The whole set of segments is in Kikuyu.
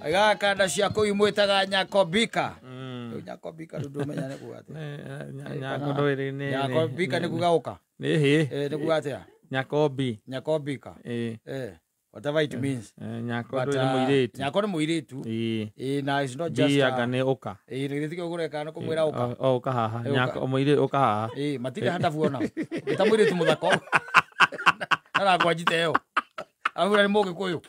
Aigaga kanda cia kũu imwĩtaga Nyakobika. Rĩu Nyakobika rĩu ndũmenya nĩ kuga atĩa. Nyakobika nĩ kuga ũka. Nĩ hĩ. Nĩ kuga atĩa? Nyakobi. Nyakobika. Whatever it means. Nyako But, nĩ mũirĩtu. Nyako nĩ mũirĩtu. Na it's not just Bi anga nĩ ũka. Nĩ gĩthĩ kĩu nĩ kũmwĩra ũka. O ũka haha. Ũka. Nyako mũirĩtu ũka haha. Matirĩ handabu ona. Ta mũirĩtu mũthaka. Arangwa njite ĩyo. Arabu nĩ mũgĩkũyũ.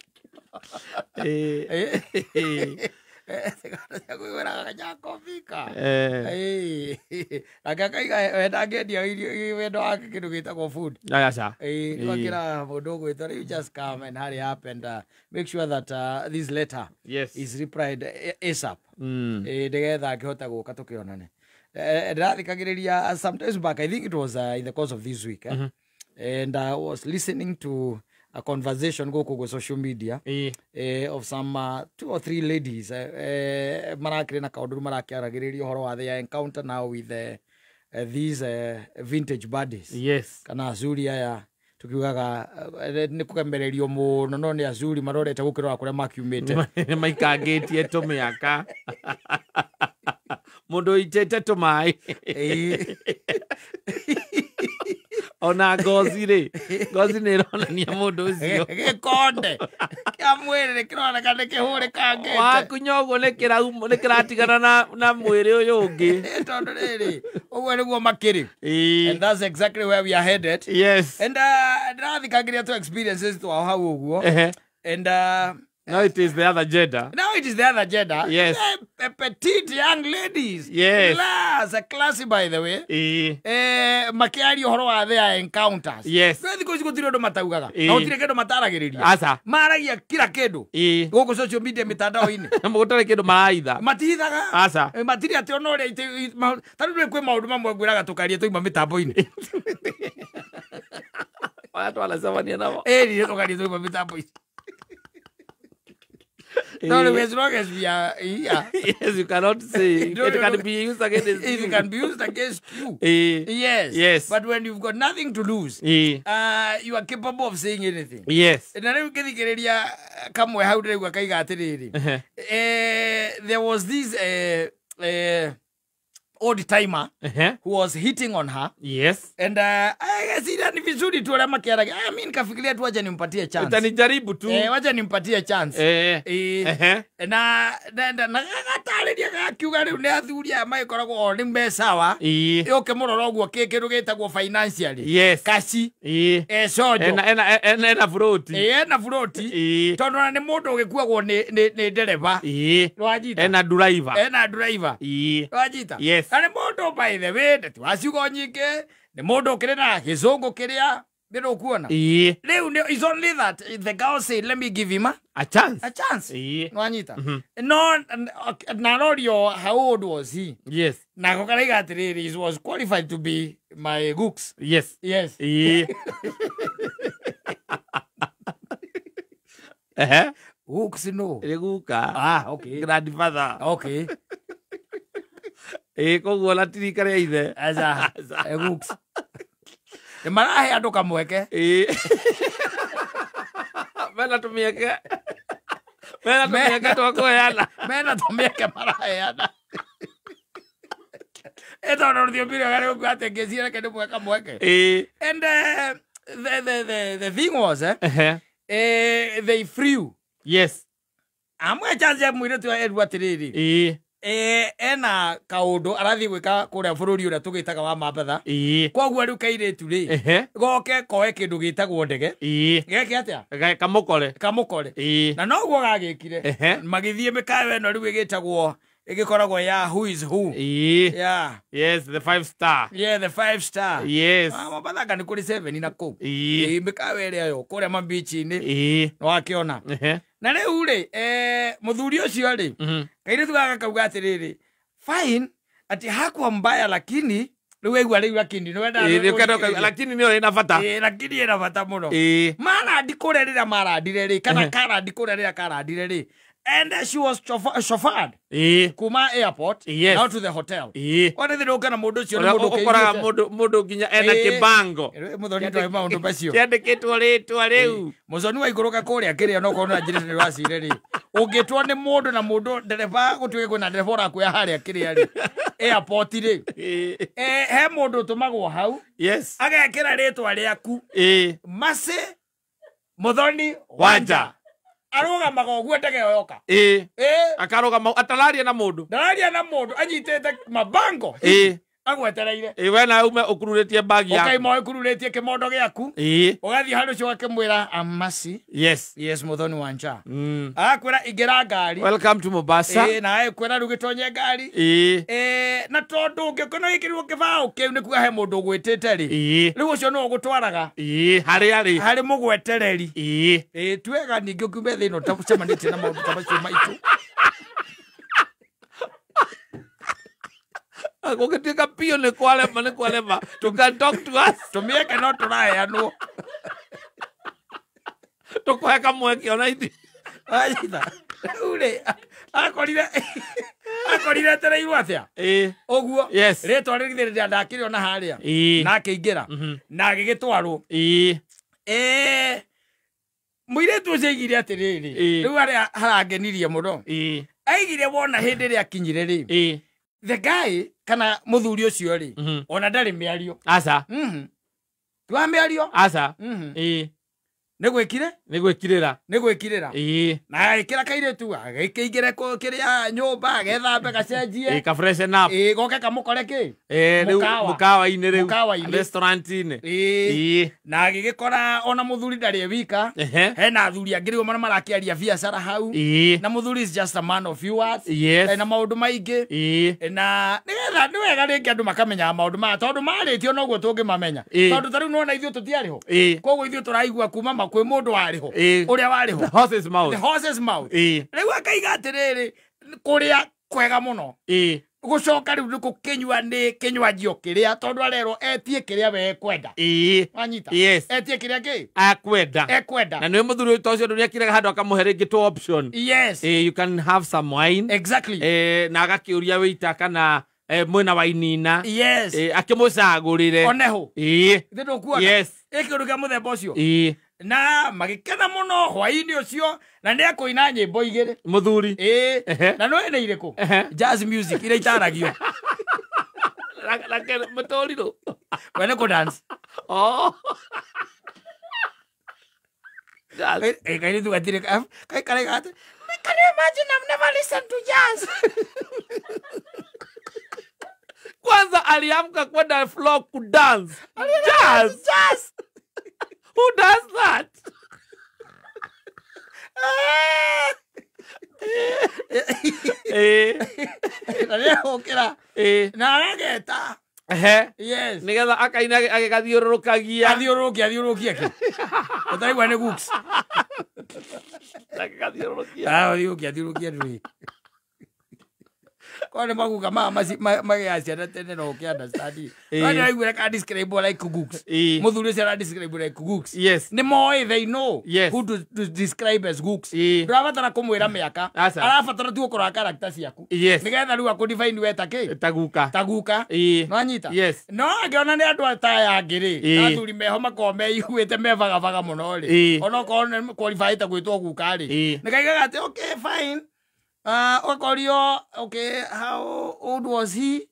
Kwĩraga Nyakobika. Nake akaiga we ndangĩendia irio wendo wake kĩndũ gĩtagwo food. Aca. Rĩu akĩra mũndũ ũgwĩtwo rĩu just come and hurry up and make sure that this letter is replied ASAP. Nĩgetha akĩhota gũka tũkĩonane. Ndĩrathikagĩrĩria sometimes back, I think it was in the course of this week, and I was listening to a conversation gũkũ gwĩ social media of some 2 or 3 ladies marakĩrĩ na kaũndũ rĩu marakĩaragĩrĩria ũhoro wa their encounter now with these vintage buddies. Kana azuri aya tukiugaga nĩ kũgemererio mũno no nĩ azuri marorete gũkĩrora kũrĩa makiumĩte. Nĩ maikangĩtie tũmĩaka. Mũndũ ũitĩte tũmaĩ. Ona ngozi rĩ, ngozi nĩ ĩronania mũndũ ũcio. Gĩkonde kĩa mwĩrĩ nĩ kĩroneka nĩ kĩhũrĩkangĩte. Wakunya ũguo nĩ kĩratigana na mwĩrĩ ũyũ ũngĩ. Tondũ rĩrĩ, ũguo nĩguo makĩrĩ. And that's exactly where we are headed. And ndĩrathikagĩria two experiences twao hau ũguo. And now it is the other gender. Now it is the other gender. Yes. Petite young ladies. Yes. Class, a classy by the way. Makiaria ũhoro wa their encounters. Yes. Rĩu thikũ ici gũtirĩ ũndũ mataugaga. Na gũtirĩ kĩndũ mataragĩrĩria. Aca. Maragia kila kĩndũ. Gũkũ social media mĩtandao-inĩ. Gũtarĩ kĩndũ maraitha. Matihithaga. Aca. Matirĩ atĩ ona ũrĩa ta rĩu kwĩ maũndũ mamwe ngwĩraga tũkarie twauma mĩtambo-inĩ. Aya twanacemania namo. Nĩ tũkarie twauma mĩtambo-inĩ. No, as long as we are here. Yes, you cannot say. No, It no, can no. be used against It you. can be used against you. Yes. Yes. But when you've got nothing to lose, you are capable of saying anything. Yes. Na rĩu ngĩthikĩrĩria kamwe hau ndĩraigua kaiga atĩrĩrĩ. There was this old timer who was hitting on her. Yes. And I ni vizuri tu wale makiaraga. Mimi nikafikiria tu wacha nimpatie chance. Utanijaribu tu. Wacha nimpatie chance. Na na gatarĩria gakiuga rĩu nĩ athuri aya magĩkoragwo o nĩ me sawa. Ũkĩmũrora ũguo kĩndũ gĩtagwo financially. Yes. Kaci. Sojo. Ena froti. Ena froti. Tondũ ona nĩ mũndũ ũgĩkuagwo nĩ ndereba. Rwajita. Ena driver. Ena driver. Rwajita. Yes. Na nĩ mũndũ by the way ndeti wa ciugo nyingĩ, nĩ mũndũ ũkĩrĩ na gĩcũngũ kĩrĩa ndĩrũkuona. Rĩu nĩ it's only that the girl said let me give him a chance. A chance. Nwanyita. No, na rorio how old was he? Yes. Na gokaraiga atĩrĩrĩ, he was qualified to be my gooks. Yes. Yes. Gooks no. Nĩ guka. Okay. Grandfather. Okay. Koguo na tirika rĩa ithe. Aca. Gooks. Nĩ marahe andũ kamweke. Mena tũmĩeke. Mena tũmĩeke twa kũheana. Mena tũmĩeke maraheana. Tondũ rũthiomi rwega rĩu kuga atĩ ngĩciria reke ndĩmũhe kamweke. And the thing was, they flew. Yes. Amwe chance ya mũirĩtu erwo atĩrĩrĩ. Ena kaũndũ arathiĩ gwĩka kũrĩa bũrũri ũrĩa tũgĩtaga wa Mambatha. Koguo rĩu kairĩtu rĩ, goke koe kĩndũ gĩtagwo ndege. Geke atĩa? Kamũkore. Kamũkore. Na noguo gagĩkire. Magĩthiĩ mĩkawa ĩno rĩu ĩgĩtagwo ĩgĩkoragwo ya who is who. Yeah. Yes, the 5 star. Yeah, the 5 star. Yes. Mambatha anga nĩ kũrĩ 7 na kũu. Mĩkawa ĩrĩa yo kũrĩa mambichi-inĩ. Nĩwakĩona. Na rĩu rĩ, mũthuri ũcio rĩ, kairĩtu gaka kauga atĩrĩrĩ, fine, ati hakuwa mbaya lakini rĩu waigua rĩu lakini, nĩ wendaga Lakini nĩyo ĩna bata. Lakini ĩna bata mũno. Marandi kũrĩa rĩrĩa marandire rĩ, kana karandi kũrĩa rĩrĩa karandire rĩ, And she was chauffeured kuma airport now to the hotel. Ona thä kana må ndå å cio nä må ndå ũkoraga mũndũ nginya ena kĩbango mũthoni ndå maũndũ macio kĩandĩkĩtwo rĩtwa rĩu mũthoni waikũrũka kũrĩa kĩrĩa no korwo na njĩra nĩ rwacire rĩ ũngĩtwo nĩ mũndũ na mũndũ ndereba gũtuĩke kwĩna ndereba ũrakuoya harĩa kĩrĩa rĩ airport rĩ he mũndũ ũtũmagwo hau yes agekĩra rĩtwa rĩaku Mercy Muthoni Wanja arugamaga ũguo ndege ĩyo yoka akarugama atararia na mũndũ ndararia na mũndũ anyitĩte mabango agwetereire we nawe ume ũkururĩtie bagi yaku ũkaima ũkururĩtie kĩmondo gĩaku ũgathiĩ handũ ũcio ũgakĩmwĩra I'm Mercy yes yes Muthoni Wanja agakwĩra ingĩra ngari welcome to Mombasa na ekwĩra rĩu gĩtonye ngari na tondũ ũngĩkorwo wĩkĩrirwo kĩbaũ kĩu nĩ kuga he mũndũ ũgwĩtĩte rĩ rĩu ũcio nĩwe ũgũtwaraga harĩa rĩ harĩ mũgwetereri twega ningĩ ũkiume thĩ ĩno ũtacemanĩtie na maũndũ ta macio maitũ gũgĩtuĩka biũ nĩ kwarema you can talk to us tũmĩeke no tũraheanwo tũkũhe kamweke ona ithuĩ anyita rĩu rĩ akorire etereirwo atĩa ũguo rĩtwa rĩrĩ ndakĩrĩona harĩa na akĩingĩra na agĩgĩtwarwo mũirĩtu ũcio aigire atĩrĩrĩ rĩu harĩa harangenirie mũno aigire wona hĩndĩ ĩrĩa akinyire rĩ the guy kana muthuri ucio ri ona ndari miario aca twa miario aca ni gwikire ni gwikirira ni gwikirira na agikira kairitu agikingire kiria nyumba agethambe gacenjie ka freshen up goke kamukore ki riu mukawa-ini riu restaurant-ini na agigikora ona muthuri ndari wika hena athuri angĩ rĩu marakiaria biacara hau na muthuri is just a man of few words na maundu maingi na nigetha ni wega rĩngĩ andũ makamenya maundu maya tondu marĩtio noguo tũngĩmamenya tondu ta rĩu nĩwona ithuĩ tũtiarĩ ho koguo ithuĩ tũraigua kuma kwĩ mũndũ warĩ ho ũrĩa warĩ ho the horse's mouth the horse's mouth rĩu akaiga atĩrĩrĩ kũrĩa kwega mũno gũcoka rĩu nĩkũkĩnyua nĩ kĩnywanjio kĩrĩa tondũ arerwo etie kĩrĩa we ekwenda wanyita etie kĩrĩa kĩ ekwenda na nĩ mũthuri ũyũ ũcio nĩakĩrega handũ akamũhe rĩngĩ two option yes you can have some wine exactly na agakĩũria wĩita kana mwena wa inina yes akĩmũcagũrĩre oneho ithe ndũkuona yes ĩkĩũndũ kĩa mũthemba ũcio na magĩkena mũno hwaĩ-inĩ ũcio na nĩ akũina nyĩmbo igĩrĩ mũthuri na no ene irĩkũ jazz music iria itaragio mũtũrirũ we nĩ kũ dance kairĩtu gatirĩ karaiga atĩ can you imagine I've never listened to jazz kwanza aliamka kwenda floor ku dance jazz jazz who does that na nĩegũkĩra na agageta yes nĩgetha akaina agĩgathiũrũrũkagia athiũrũrũkia athiũrũrũkia kĩ ũtaraigua nĩ gooks agĩgathiũrũrũkia athiũrũkia athiũrũkia ndũĩ korwo nĩ maguka maya magĩaga ciana tene no ũkĩ understand no nĩraiguire ka describe like gooks mũthuri ũcio ara describe like gooks yes nĩ moĩ they know yes who to describe as gooks ndũrabatara kũmwĩra mĩaka arabatara tu gũkorwo character ciaku yes nĩgetha rĩu akũ define we ta kĩ ta guka ta guka nĩwanyita yes no angĩona nĩ andũ ta aya angĩ rĩ athuri meho makorwo meiguĩte mebagabaga mũno rĩ onokorwo nĩ qualifyĩte gwĩtwo guka rĩ nĩkaigaga atĩ okay fine Okorio, okay, how old was he?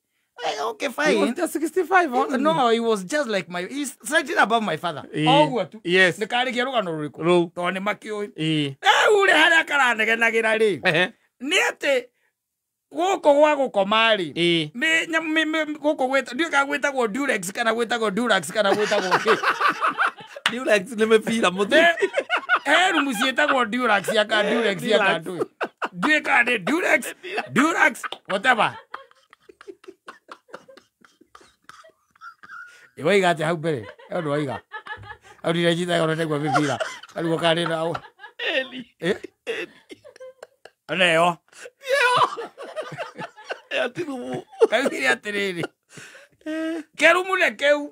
Okay, fine. He was just 65. Only. No, he was just like my, he's slightly above my father. Oh, what? Yes. The car is going Ru. Tony Makio. Ule hara karanegenagira ri. Nĩ atĩ gũkũ gwa gũkoma rĩ nĩ gũkũ gwĩta ndiũĩ kana gwĩtagwo Durex kana gwĩtagwo Durax kana gwĩtagwo kĩ. Durex nĩ mĩbira mũthuri. He rumu ciĩtagwo Durax ya ka Durex ya ka ndũĩ. Ndiũĩ kana nĩ Durex, Durax, whatever. Waiga atĩa hau mbere? Ĩyo ndwaiga. Hau ndiranyita ona ndaigua mĩbira. Karigwo karĩ na Eli. Ona ĩyo. Ĩyo ti rumu. Kaugire atĩrĩrĩ. Kerumu nĩ kĩu.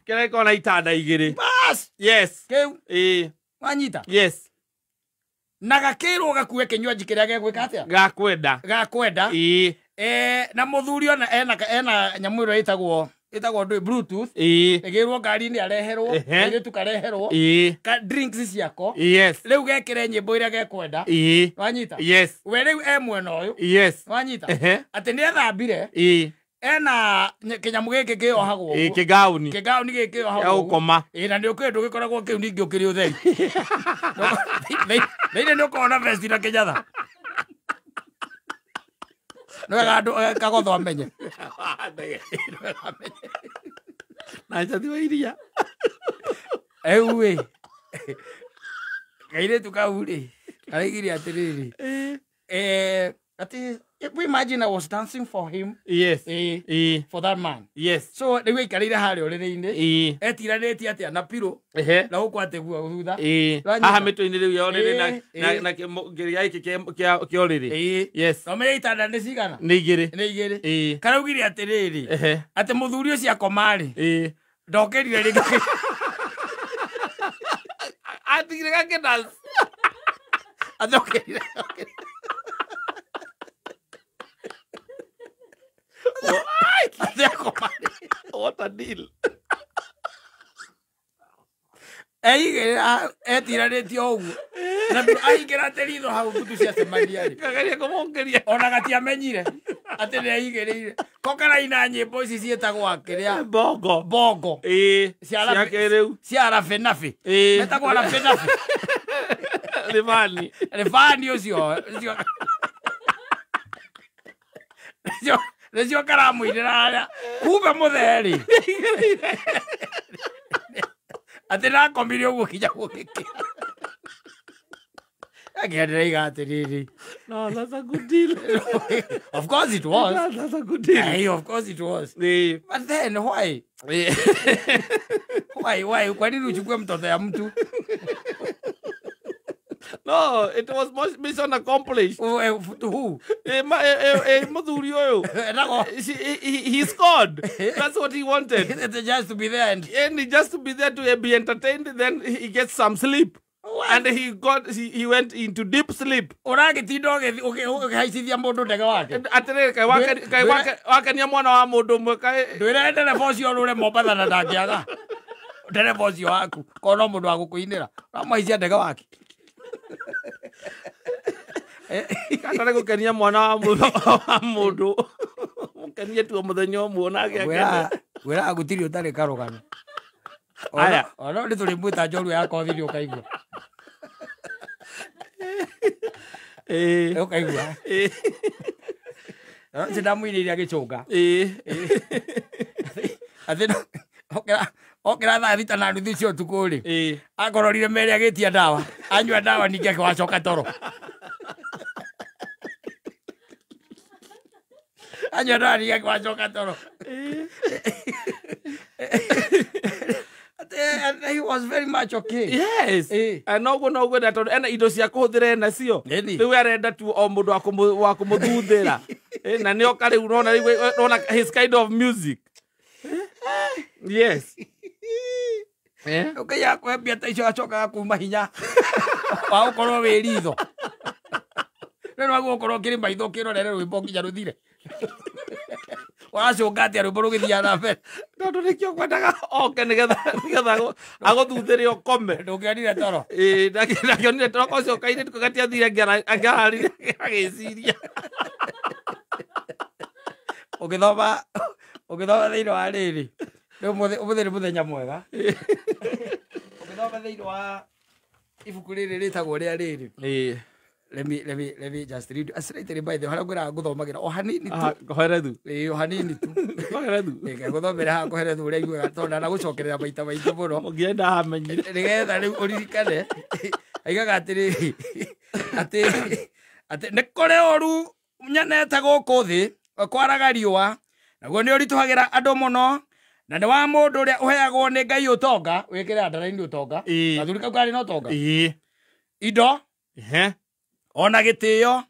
Kĩrĩa gĩkoragwo na itanda igĩrĩ. Bas! Yes. Kĩu. Wanyita? Yes. Na gakĩrwo gakue kĩnywaji kĩrĩa gegwĩka atĩa? Gakwenda. Gakwenda. Ĩĩ. Na mũthuri ona ena nyamũ ĩrĩa ĩtagwo ndũĩ Bluetooth. Ĩĩ. Ĩgĩrwo ngari-inĩ areherwo, kairĩtu kareherwo. Ĩĩ. Ka drinks ciako. Yes. Rĩu gekĩre nyĩmbo iria gekwenda. Ĩĩ. Wanyita? Yes. We rĩu e mwena ũyũ. Yes. Wanyita? Atĩ nĩ ethambire. Ĩĩ. Ena kĩnyamũ gĩkĩ kĩohagwo. Ĩĩ, kĩgauni. Kĩgauni gĩkĩ kĩohagwo. Gĩa gũkoma. Ĩĩ, na nĩ ũkĩũĩ ndũgĩkoragwo kĩu ningĩ ũkĩrĩ ũtheri. Thĩinĩ nĩ ũkoragwo na vesti na kĩnyatha. Nĩ wega andũ kagotho amenye. Na njathi wa iria. Rĩu ĩ, kairĩtu kau rĩ, karaigire atĩrĩrĩ. Atĩ we imagine I was dancing for him. Yes. For that man. Yes. So rĩu aikarĩire harĩa ũrĩrĩ-inĩ. Etiranĩtie atĩa na pillow. Na gũkũ atĩ thutha. Haha mĩtwe-inĩ rĩu ya ũrĩrĩ na kĩrĩa gĩkĩ kĩa ũrĩrĩ. Yes. No menya itanda nĩ cigana? Nĩ igĩrĩ. Nĩ igĩrĩ. Karaugire atĩrĩrĩ. Atĩ mũthuri ũcio akoma-rĩ. Ndokĩrire rĩngĩ. Atigire gake dance. Athokĩrire. What a deal. Etiranĩtie o ũguo. Na aingĩra atĩ ritho hau mbutu ciacemania rĩ. Kagaria kũmongeria. Ona gatiamenyire atĩ nĩ aigĩrĩire. Ko karaina nyĩmbo ici ciĩtagwo kĩrĩa? Bongo. Bongo. Ĩĩ. Cia kĩrĩu. Cia rabenabe. Metagwo rabenabe. Rĩbani. Rĩbani ũcio. Nĩcio karamũinĩra harĩa. Kumbe mũthee-rĩ. Atĩ ndakomire ũguo kinya gũgĩkĩa. Akĩendereiga atĩrĩrĩ. No, that's a good deal. Of course it was. That's a good deal. Hey, of course it was. But then why? Why? Kwa nini uchukue mtoto ya mtu? No, it was mission accomplished. To who? Mũthuri ũyũ. He scored. That's what he wanted. Just to be there and just to be there to be entertained. Then he gets some sleep. What? And he went into deep sleep. Ũragĩtinda ũkĩhaicithia mũndũ ndege wake. Atĩrĩrĩ, kaĩ wakenia mwana wa mũndũ ũmwe kaĩ. Ndwĩre ndereba ũcio ũrũre Mombatha na ndangĩaga. Ndereba ũcio waku korwo no mũndũ wa gũkũinĩra. Ũramũhaicia ndege wake. Katarĩ gũkenia mwana wa mũndũ. Mũkenie tu o mũthenya ũmwe onake akene. Ngwĩraga gũtirĩ ũtarĩ karũgano. Aya. Ona nĩ tũrĩmwĩta njorua ya kothi nĩ ũkaigua. Ũkaigua. Nĩ ndamũinĩire agĩcũnga. Atĩ okĩra thaa 6:30 cia ũtukũ rĩ. Akororire mere agĩtia ndawa. Anyua ndawa ningĩ akĩwacoka toro. Anyua ndawa ningĩ akĩwacoka toro. And he was very much okay. Yes. No no tondũ ena indo cia kũhũthĩra ena cio. Rĩu arenda tu o mũndũ wa kũmũthuthĩra. Na nĩ oka rĩu ũrona rĩu his kind of music. Yes. Ũkĩya kwambia ta icio acokaga kuma hinya wa gũkorwo wĩ ritho. Rĩu no gũkorwo ũkĩrĩ maitho ũkĩrorere rwĩmbo nginya rũthire. Ũracũnga atĩa rwĩmbo rũgĩthiaga na mbere? Tondũ nĩkĩo ngwendaga oke nĩgetha agũthuthĩre ũkome. Ndũngĩonire toro? Ĩĩ, ndangĩonire toro ũcio kairĩtu gatiathire angĩararire agĩciria. Ũgĩthoma thĩinĩ wa rĩrĩ. Ũmũthĩ nĩ mũthenya mwega. Ũgĩthoma thĩinĩ wa ibuku rĩrĩ rĩtagwo rĩa rĩrĩ. Let me just read. Asiraitĩrĩ by the way, harĩa ngwĩraga ngũthomagĩra o hanini tu. Koherethu. Ĩĩ, o hanini tu. Koherethu. Ĩĩ, ngũthomere haha koherethu ũrĩa aiguaga tondũ ndanagũcokerera maita maingĩ mũno. Mũngĩenda hamenyire. Nĩgetha rĩu ũririkane. Aigaga atĩrĩrĩ, atĩ nĩ kũrĩ ũru nyenete gũkũ thĩ kwaraga riũa, naguo nĩ ũritũhagĩra andũ mũno, na nĩ wa mũndũ ũrĩa ũheagwo nĩ Ngai ũtonga, wĩkĩre ndara-inĩ ũtonga. Gathuri kau karĩ na ũtonga. Indo. Ona gĩtĩo,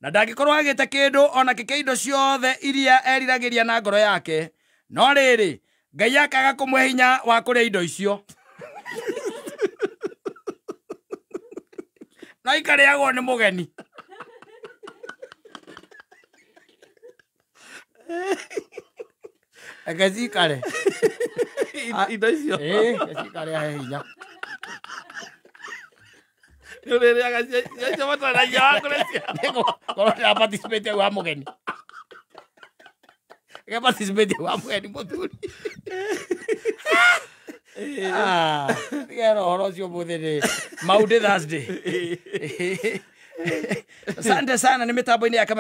na ndangĩkorwo agĩte kĩndũ ona kĩ kĩa indo ciothe iria eriragĩria na ngoro yake, no rĩrĩ Ngai akaga kũmũhe hinya wa kũrĩa indo icio. No ikarĩagwo nĩ mũgeni. Reke cikare. Indo icio. Ĩĩ, reke cikare ahe hinya. Nĩ ũrĩrĩaga cia matarajia wa kũrĩa cia. Korwo ndĩra participate wa mũgeni. Reke participate wa mũgeni mũthuri. Ah, ndigera ũhoro ũcio ũmũthĩ nĩ Maundy Thursday. Asante sana nĩ mĩtambo-inĩ ya